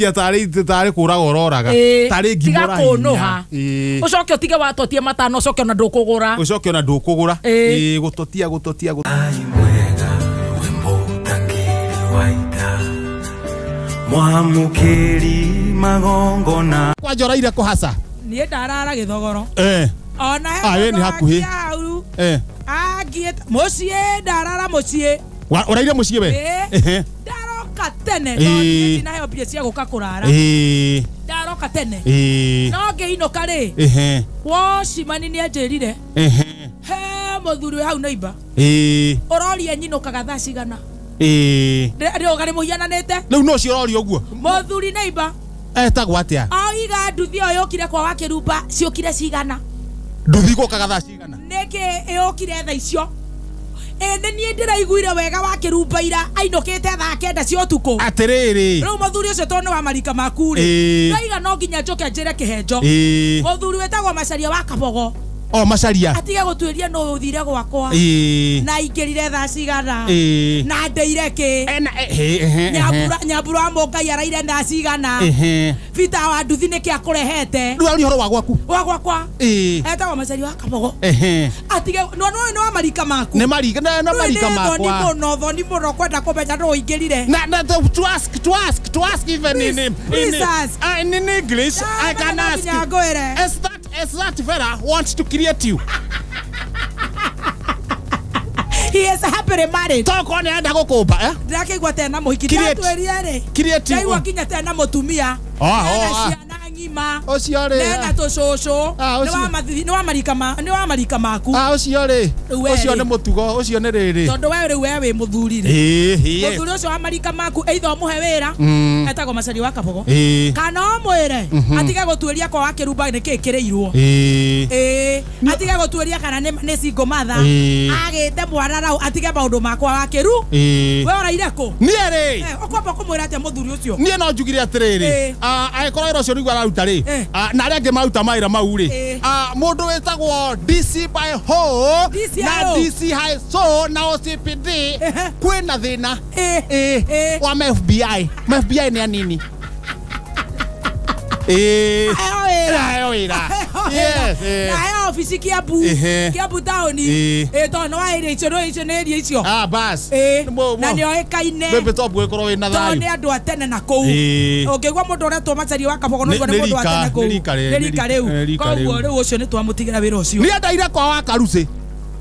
Gũtotia tarĩ kũraga ũroraga. Tarĩ ngima tiga ũrahihinya. kũnũha. Ĩĩ. Ũcoke ũtige watotie matano, ũcoke ona ndũkũgũra. Ũcoke ona ndũkũgũra. Ĩĩ. Ĩĩ, gũtotia gũtotia Mwega wĩmũtangĩri wa ita mwamũkĩri magongona Kwanja ũraire kũhaca. Niĩ ndarara gĩthogoro. Eh. Ona he Ah, we mũndũ nĩ hakuhĩ. wangia hau. Eh. Angiĩte mũciĩ, ndarara mũciĩ. Ũraire mũciĩ we? Ĩĩ. Ehe. Ndaroka tene. Ĩĩ. Tondũ niĩ ndinaheo mbia cia gũka kũrara. Ĩĩ. Ndaroka tene. Ĩĩ. No ngĩinũka rĩ, Ehe. wocimani nĩ anjĩrire, Ehe. he mũthuri wĩ hau neighbor. Ĩĩ. Ũroria nyinũkaga thaa cigana. Ĩĩ. Rĩũga rĩmũhiananĩte. Rĩu no ũcio ũroria ũguo. Mũthuri neighbor. Etagwo atĩa? Oiga nduthi ĩyo yũkire kwa wakĩrumba ciũkire cigana. Nduthi gũkaga thaa cigana? Nĩkĩ ĩũkire thaa icio? Ĩ nĩ niĩ ndĩraiguire wega wakĩrumba ira ainũkĩte thaa 9 cia ũtukũ. Atĩrĩrĩ. Rĩu mũthuri ũcio tondũ nĩ wa marika maku rĩ, Ĩĩ. ndaiga no nginya njũke njĩre kĩhenjo. Ĩĩ. Mũthuri wĩtagwo Macaria wa Kabogo O Macaria. atige gũtuĩria nũ ũthire gwakwa Ĩĩ. na aingĩrire thaa cigana Ĩĩ. na ndeire kĩ. Ena ehe ehe. Nyambura wa Mũngai araire thaa cigana. Ehe. Bita wa nduthi nĩkĩ akũrehete. Rĩu aria ũhoro wa gwaku. Wa gwakwa. Ĩĩ. Etagwo Macaria wa Kabogo. Ehe. Atige no no nĩ wa marika maku. Nĩ marika na Rĩu marika nĩ thoni makwa. mũno, thoni mũno kwenda kũmenya nũ ũingĩrire. Na to ask even in Please ask. In English I can ask. Nginya ngwĩre. Is that Vera wants to create you? He is happily married. Toko nĩ arenda gũkũmba eh? Ndĩrakĩigua tena mũhiki. Create. Ndatwĩrire rĩ. Create you. Ndaigua nginya tena mũtumia. Ah, Ena oh, ah. ciana ng'ima. Ũcio rĩ. Nena tũcũcũ. Ah, Nĩ ũcio. wa mathi- nĩ wa marika ma nĩ wa marika maku. Ah, ũcio rĩ. Rĩu we Ũcio rĩ. nĩ mũtugo, ũcio nĩ rĩrĩ. Tondũ we rĩu we wĩ mũthuri rĩ. Ĩĩ, yes. Mũthuri ũcio wa marika maku either ũmũhe wĩra etagwo Macaria wa Kabogo. Ĩĩ. Kana ũmwĩre atige gũtuĩria kwa wakĩrumba nĩkĩ kĩrĩirwo. Ĩĩ. Ĩĩ, atige gũtuĩria kana nĩ single mother. Ĩĩ. Agĩte mwana rau atige maũndũ makwa wakĩru. Ĩĩ. We ũraire kũ? Niĩ rĩ. Ũkwamba kũmwĩra atĩa mũthuri ũcio? Niĩ no njugire atĩrĩrĩ, Ĩĩ. angĩkorwo wĩra ũcio nĩguo araruta rĩ, Ĩĩ. na arĩa angĩ maruta mawĩra mau rĩ, Ĩĩ. mũndũ wĩtagwo DC by ho DCIO. na DC high so na OCPD Ehe. kwĩna thĩna. Ĩĩ. Ĩĩ. Ĩĩ. Wa ma FBI. Ma FBI nĩ anini. Ĩĩ. Aheo wĩra. Aheo wĩra. Aheo wĩra. Yes, ĩĩ. Na aheo obici Kiambu. Ehe. Kiambu taũni. Ĩĩ. Ĩĩ, tondũ nĩ wa area icio, nĩ icio nĩ area icio. Ah, bas. Ĩĩ. Mo- Na mo- nĩ oĩkaine. Bebe top gwĩkorwo wĩna Tondũ thayũ. nĩ andũ a tene na kũu. Ĩĩ. Ũngĩigua mũndũ ũretwo Macaria wa Kabogo no Nĩ- ũigua nĩ nĩ mũndũ wa rika, tene kũu. nĩ rika rĩ- Nĩ rika nĩ rĩu. rika Koguo rĩu. rĩu ũcio nĩ twamũtigĩra wĩra ũcio. Niĩ ndaire kwa wa Karucĩ.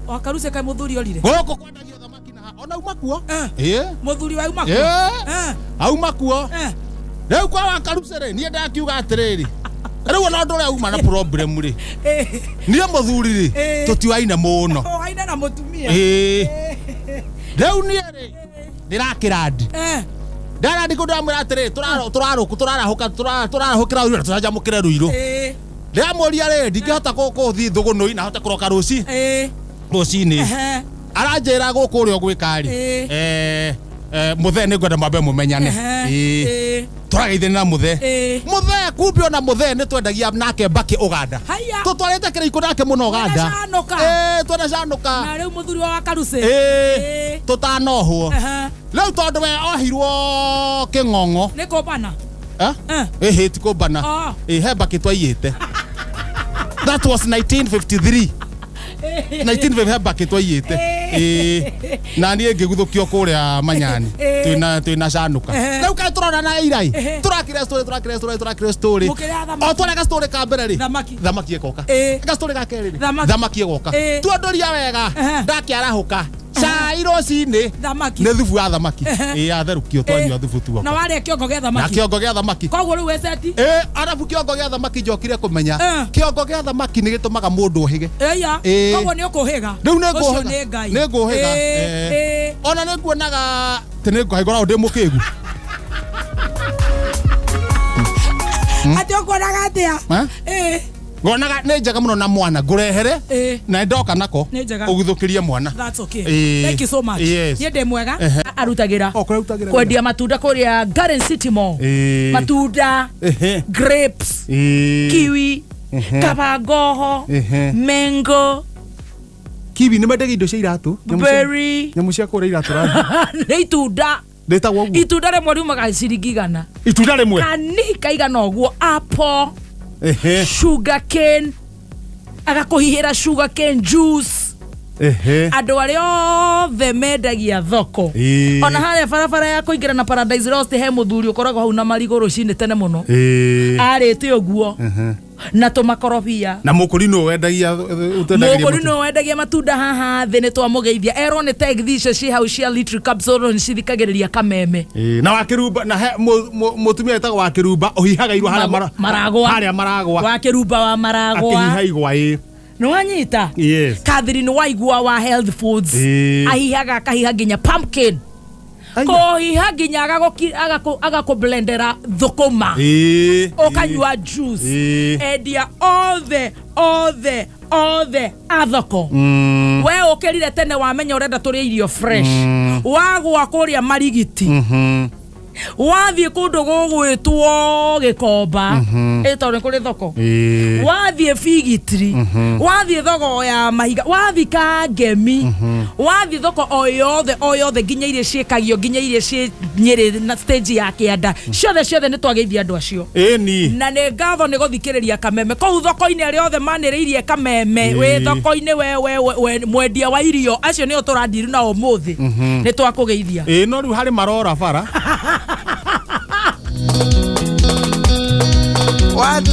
Wa Karucĩ kaĩ mũthuri orire? Gũkũ kwendagio thamaki na ona auma kuo. Eh. Ĩĩ. Mũthuri wa auma kuo? Ĩĩ. Eh. Auma kuo. Eh. Rĩu kwa wa Karucĩ rĩ, niĩ ndakiuga atĩrĩrĩ. Rĩu ona ũndũ ũrĩa uma na problem rĩ. Ĩĩ. Niĩ mũthuri rĩ, Ĩĩ. tũtiwaine mũno. Ũhaine na mũtumia. Ĩĩ. Rĩu niĩ rĩ, ndĩrakĩrandi. Eh. Ndarandi kũndũ ndamwĩra atĩrĩrĩ, tũrarahũka tũrarahũkĩra Ruiru, tũcanjamũkĩre Ruiru. Ĩĩ. Ndĩramũria rĩ, ndingĩhota kũthiĩ Thũgũnũi na hote kũroka rũci Ĩĩ. rũcinĩ. Ehe. Aranjĩra gũkũ ũrĩa ũgwĩka rĩ, Ĩĩ. mũthee nĩ ngwenda mwambe mũmenyane. Ehe. Ĩĩ. Ĩĩ. Tũrageithania na mũthee. Ĩĩ. Mũthee kumbe ona mũthee nĩ twendagia nake mbakĩ Ũganda. Haiya. Tũtwarĩte kĩrĩikũ nake mũno Ũganda. Mwĩnacanũka. Ĩĩ, twĩnacanũka. Na rĩu mũthuri wa Karucĩ. Ĩĩ. Ĩĩ. Tũtanohwo. Ehe. Rĩu tondũ we ohirwo kĩng'ong'o. Nĩ kũmbana. Eh? Eh. Ĩhĩ ti kũmbana. Oh. Ĩĩ he mbakĩ twaiyĩte. That was 1953. 1950 he mbakĩ twaiyĩte. Ĩĩ. Na niĩ ngĩguthũkio kũrĩa Manyani. Ĩĩ. Twĩna canũka. Ehe. Rĩu kaĩ tũrona ira ĩ. Ehe. Tũrakire story tũrakire story tũrakire story. Mũkĩrĩa thamaki. O twarĩa ga story ka mbere rĩ. Thamaki. Thamaki ĩgoka. Ĩĩ. Ga story ga kerĩ rĩ. Thamaki. Thamaki ĩgoka. Ĩĩ. Tuondoria wega. Ehe. Ndakĩarahũka. Cai rũcinĩ. Thamaki. Nĩ thubu wa thamaki. Ehe. Ĩĩ yatherũkio twanyua thubu tuoka. Na warĩa kĩongo gĩa Na thamaki. kĩongo gĩa thamaki. Koguo rĩu wĩ seti. Ĩĩ, arabu kĩongo gĩa thamaki njokire kũmenya. Eh. Kĩongo gĩa thamaki nĩ gĩtũmaga mũndũ ohĩge. Ĩya. Ĩĩ. Koguo nĩ ũkũhĩga. Rĩu nĩ Ũcio ngũhĩga. nĩ Ngai. Nĩ ngũhĩga. Ĩĩ. Ĩĩ. Ĩĩ. Ona nĩ nguonaga atĩ nĩ ngũhĩgora ndĩ mũkĩgu. Atĩ ũkuonaga atĩa? Eh? Ĩĩ. Ngonaga nĩ njega mũno na mwana ngũrehere Ĩĩ. na ndoka nako Nĩ njega. ũguthũkĩrie mwana. That's okay. Ĩĩ. Thank you so much. Yes. Niĩ ndĩ mwega. Ehe. Arutagĩra O, kũrĩa arutagĩra wĩra. kwendia matunda kũrĩa Garden City Mall. Ĩĩ. Matunda, Ehe. grapes, Ĩĩ. kiwi, Ehe. kabangoho, Ehe. mango, Kiwi nĩ mendagia indo cia iratũ. berry, Nyamũ cia kũrĩa iratũ rathi. nĩ itunda. Ndĩtagwo ũguo. Itunda rĩmwe riumaga ciringi 100. Itunda rĩmwe. Kanihi kaigana ũguo apple. Ehe. Sugar cane. Agakũhihĩra sugar cane juice. Ehe. Andũ arĩa othe mendagia thoko. Ĩĩ. Ona harĩa barabara ya kũingĩra na Paradise Lost he mũthuri ũkoragwo hau na marigũ rũcinĩ tene mũno. Ĩĩ. Arĩte ũguo. Ehe. Na tũmakorobia. Na mũkũri nũ wendagia ũtendagĩria Mũkũri mũtu? nĩ wendagia matunda haha thĩ nĩ twamũgeithia erwo nĩ tegithi icio ciĩ hau cia litri capsule nĩ cithikagĩrĩria kameme. Ĩĩ, na wakĩrumba na he mũtumia wĩtagwo wakĩrumba ũhihaga irua harĩa Maragwa. harĩa maragwa. Wa kĩrumba wa maragwa. Akĩhiha igwa ĩĩ. Nĩ wanyita? Yes. Catherine Waigua wa Health Foods. Ĩĩ. Ahihaga akahiha nginya pumpkin. Aya. Kũhiha nginya agakũblendera thũkũma. Ĩĩ. Ũkanyua juice. Ĩĩ. Endia othe othe othe a thoko. We ũkĩrire tene wamenya ũrenda tũrĩe irio fresh. Wagwa kũrĩa marigiti. Wathiĩ kũndũ gũgwĩtwo Gĩkomba. Ĩ tondũ nĩ kũrĩ thoko. Ĩĩ. Wathiĩ Bigitiri. Wathiĩ thoko ya mahiga. Wathiĩ Kangemi. Wathiĩ thoko o yothe o yothe nginya iria ciĩkagio nginya iria ciĩ Nyĩrĩ na stage ya kĩanda. Ciothe ciothe nĩ twageithia andũ acio. Ĩni. Na nĩ ngatho nĩ gũthikĩrĩria kameme kũu thoko-inĩ arĩa othe manĩrĩirie kameme. Wĩ thoko-inĩ we mwendia wa irio acio nĩo tũrandiru nao ũmũthĩ. Nĩ twakũgeithia. Ĩĩ no rĩu harĩ marora bara. Watu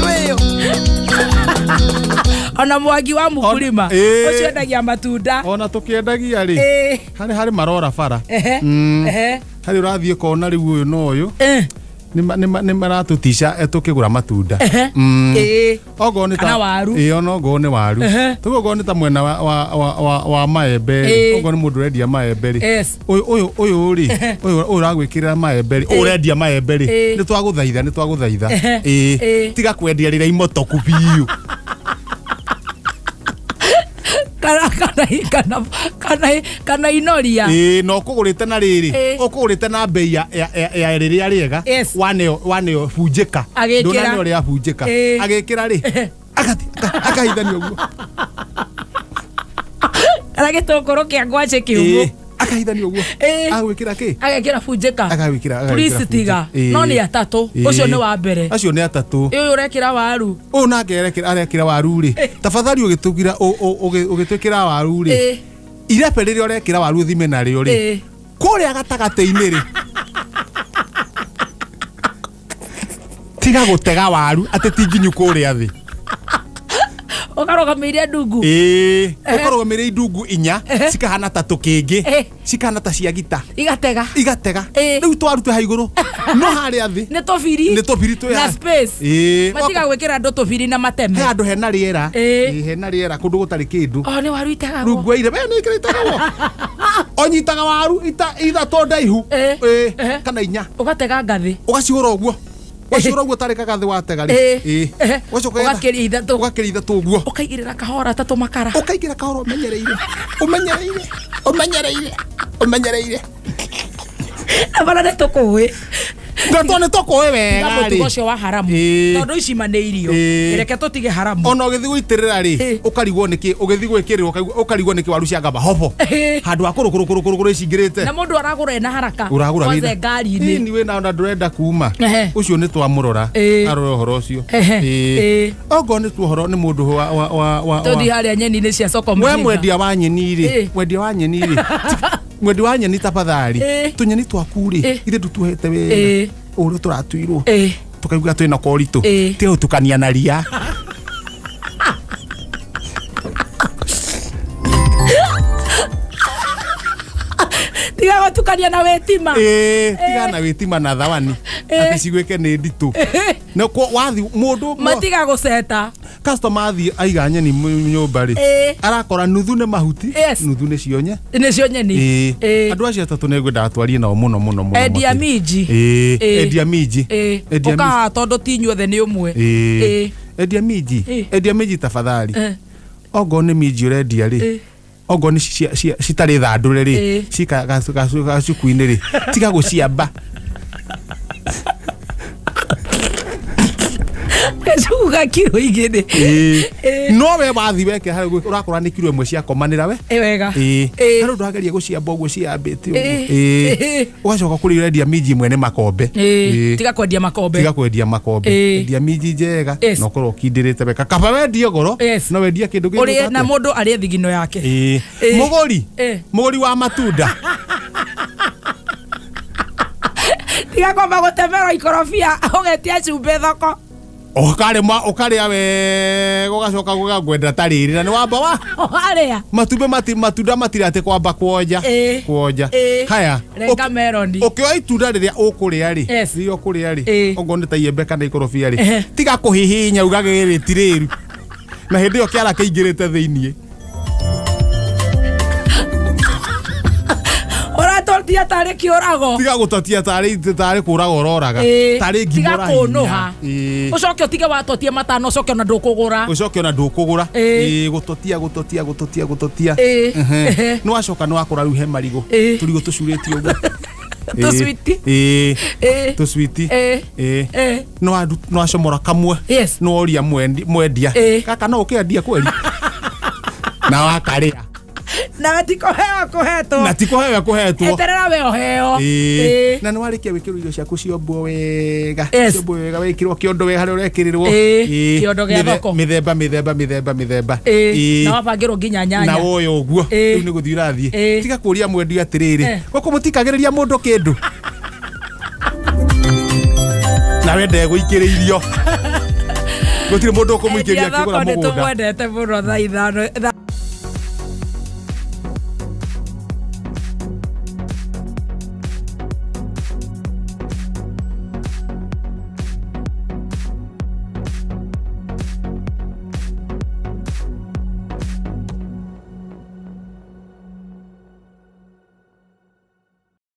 Ona mwangi wa mũkulima Ĩĩ. ũcio endagia matunda. Ona tũkĩendagia rĩ. Ĩĩ. Harĩ marora bara. Ehe. Ehe. Harĩ ũrathiĩ kona rĩu ũyũ na ũyũ. Eh. Nĩ maratũtica tũkĩgũra matunda. Ehe. Ĩĩ. Okorwo nĩ ta Kana waru. Ĩĩ ona okorwo nĩ waru. Ehe. Tũguo okorwo nĩ ta mwena wa maembe rĩ. Ĩĩ. Okorwo nĩ mũndũ ũrendia maembe rĩ. Yes. Ũyũ ũyũ rĩ, ũyũ ũragwĩkĩrĩra maembe rĩ, ũrendia maembe rĩ, Ĩĩ. nĩ twagũthaitha, nĩ twagũthaitha. Ehe. Ĩĩ. Ĩĩ. Tiga kwendia rĩrĩa imotoku biũ. Kana inoria. Ĩĩ na ũkũgũrĩte na rĩrĩ, Ĩĩ. ũkũgũrĩte na mbei ya rĩrĩa rĩega. Yes. Waneo bunjĩka. Agĩkĩra. Ndũnaneo rĩa bunjĩka. Ĩĩ. Agĩkĩra rĩ, akahithania ũguo. Kana gĩtũngũrũ kĩa ngwacĩ kĩũmũ. Ĩĩ, akahithania ũguo. Ĩĩ. Agwĩkĩra kĩ? Agekĩra bunjĩka. Agagwĩkĩra Please tiga. bunjĩka. No nĩ atatũ. Ĩĩ. Ũcio nĩ wa mbere. Acio nĩ atatũ. Ũyũ ũrekĩra waru. Ũyũ nake arekĩra waru rĩ. Tafadhali ũgĩtũgira ũgĩtwĩkĩra waru rĩ. Ĩĩ. Irebe rĩrĩa ũrekĩra waru ũthime narĩo rĩ. Ĩĩ. Kũrĩa gatagatĩ-inĩ rĩ. Tiga gũtega waru atĩ ti nginyu kũrĩa thĩ. Ũkarũgamĩire ndungu. Ĩĩ. Ũkarũgamĩrĩire indungu inya Ehe. cikahana ta tũkĩngĩ. Ĩĩ. Cikahana ta cia gita. Igatega. Igatega. Ĩĩ. Rĩu twaru twĩ ha igũrũ. No harĩa thĩ. Nĩ tũbiri. Nĩ tũbiri twĩ Na haha. space. Ĩĩ. Matiga gwĩkĩra andũ tũbiri na mateme. He handũ hena rĩera. Ĩĩ. Ĩĩ, hena rĩera kũndũ gũtarĩ kĩndũ. Oh, nĩ waru itegagwo. Rungu wa irebe nĩ ĩkĩrĩtegagwo. Ũnyitaga waru ithatũ ndaihu. Ĩĩ. Ĩĩ. Ehe. Kana inya. Ũgatega ngathĩ. Ũgacihũra ũguo. Wacihũra ũguo tarĩ kagathĩ watega rĩ. Ĩĩ. Ĩĩ. Ehe. Ũgacoka ũgetha- Ũgakĩria ithatũ. Ũgakĩria ithatũ ũguo. Ũkaigĩrĩra kahora ta tũmakara. Ũkaingĩra kahora ũmenyereire. Ũmenyereire. Ũmenyereire. Ũmenyereire. Na bara nĩ tũkũĩ. Na tondũ nĩ tũkũĩ wega Tiga mũtugo rĩ. ũcio wa haramu. Ĩĩ. Tondũ ici ma nĩ irio. Ĩĩ. Reke tũtige haramu. Ona ũgĩthiĩ gũitĩrĩra rĩ, Ĩĩ. ũkarigwo nĩkĩ ũgĩthiĩ gwĩkĩrĩrwo ũkarigwo nĩkĩ waru cia ngamba hobo. Ĩĩ. Handũ ha kũrũ kũrũ kũrũ kũrũ kũrũ icingĩrĩte. Na mũndũ aragũra ena haraka. Ũragũra Kwanza wĩna- ngari-inĩ. Ĩni wĩna ona ndũrenda kuma. Ehe. Ũcio nĩ twamũrora. Ĩĩ. Arore ũhoro ũcio. Ehe. Ĩĩ. Ĩĩ. Okorwo nĩ tu ũhoro nĩ mũndũ wa Tũthiĩ harĩa nyeni-inĩ cia soko we mjinga. mwendia wa nyeni rĩ, Ĩĩ. mwendia wa nyeni rĩ, mwendia wa nyeni tafadhali, Ĩĩ. tũnyeni twaku rĩ, Ĩĩ. ithe ndũtuohete wega. Ĩĩ. Ũrĩa tũratuirwo. Ĩĩ. Tũkaigua twĩna koritũ. Ĩĩ. Tiga gũtukania na ria. Tiga gũtukania na wĩtima. Ĩĩ, tiga na wĩtima na thawani. Ĩĩ. Atĩ ciguĩke nĩ nditũ. Na wathi mũndũ Matiga gũceta. customer athiĩ aiga nyeni nyũmba rĩ, Ĩĩ. arakora nuthu nĩ mahuti, Yes. nuthu nĩ cionye. Nĩcio nyeni. Ĩĩ. Ĩĩ. Andũ acio atatũ nĩ ngwendaga twarie nao mũno mũno mũno. Endia makĩria. minji. Ĩĩ. Ĩĩ. Endia minji. Ĩĩ. Endia minji. Ũkahaha tondũ ti inyuothe nĩ ũmwe. Ĩĩ. Ĩĩ. Endia minji. Ĩĩ. Endia minji tafadhali. Ĩĩ. Ongorwo nĩ minji ũrendia rĩ, Ĩĩ. ongorwo nĩ citarĩ thandũre rĩ, Ĩĩ. ci gacuku-inĩ rĩ, tiga gũciamba. Gacugu ga kiro 2. Ĩĩ. No we wathi weke harĩa ũguo, ũrakora nĩ kiro 1 ciakomanĩra we. Ĩ wega. Ĩĩ. Ĩĩ. Harĩa ndũrageria gũciamba ũguo ciambĩte ũguo. Ĩĩ. Ĩĩ. Ĩĩ. Ũgacoka kũrĩ ũrendia minji ĩmwe nĩ makombe. Ĩĩ. Ĩĩ. Tiga kwendia makombe. Tiga kwendia makombe. Ĩĩ. Endia minji njega Yes. na ũkorwo ũkindĩrĩte wega. Kaba wendie goro Yes. no wendie kĩndũ Ũrĩe gĩgwĩka na atĩa? mũndũ arĩe thigino yake. Ĩĩ. Ĩĩ. Mũgũri. Ĩĩ. Mũgũri wa matunda. Tiga kwamba gũtemerwo ikorobia ũgetia cumbĩ thoko. Ũkarĩma ũkarĩa wega ũgacoka gũgangwenda ta rĩrĩ na nĩ wamba wa Warĩa. matumbĩ mati matunda matirĩ atĩ kwamba kuonja. Ĩĩ. Kuonja. Ĩĩ. Haya. Renga meroni. Ũkĩoya itunda rĩrĩa ũkũrĩa rĩ, Yes. rĩrĩa ũkũrĩa rĩ, Ĩĩ. okorwo nĩ ta iembe kana ikorobia rĩ, Ehe. tiga kũhihinya ugage rĩrĩ ti rĩru. Na hĩndĩ ĩyo kĩara kĩingĩrĩte thĩiniĩ. Ũratotia tarĩ kĩũrago. Tiga gũtotia tarĩ kũraga ũroraga. Ĩĩ. Tarĩ ngima Tiga ũrahihinya. kũnũha. Ĩĩ. Ũcoke ũtige watotia matano ũcoke ona ndũkũgũra. Ũcoke ona ndũkũgũra. Ĩĩ. Ĩĩ, gũtotia gũtotia gũtotia gũtotia. Ĩĩ. Ehe. Ehe. Nĩ wacoka nĩ wakora rĩu he marigũ. Ĩĩ. Tũrigũ tũcurĩtio ũguo. Tũcwiti. Ĩĩ. Ĩĩ. Tũcwiti. Ĩĩ. Ĩĩ. Ĩĩ. Nĩ wacomora kamwe. Yes. Nĩ woria mwendia. Ĩĩ. Gaka no ũkĩendia kweri. Na wakarĩa. Na ti kũheo kũhetwo. Na ti kũheo kũhetwo. Eterera we ũheo. Ĩĩ. Ĩĩ. Na nĩ warĩkia gwĩkĩrwo irio ciaku ciombwo wega. Yes. Ciombwo wega wĩkĩrwo kĩondo wega harĩa ũrekĩrĩrwo. Ĩĩ. Ĩĩ. Kĩondo gĩa thoko. Mĩthemba mĩthemba mĩthemba mĩthemba. Ĩĩ. Ĩĩ. Na wabangĩrwo nginya nyanya. Na woya ũguo. Ĩĩ. Rĩu nĩ gũthiĩ ũrathiĩ. Ĩĩ. Tiga kũria mwendia atĩrĩrĩ. Eh. Gũkũ mũtikagĩrĩria mũndũ kĩndũ. Na we ndegũikĩrĩirio. Gũtirĩ mũndũ ũkũmũikĩria Endia akĩgũra thoko nĩ mũgũnda. tũmwendete mũno thaa 5.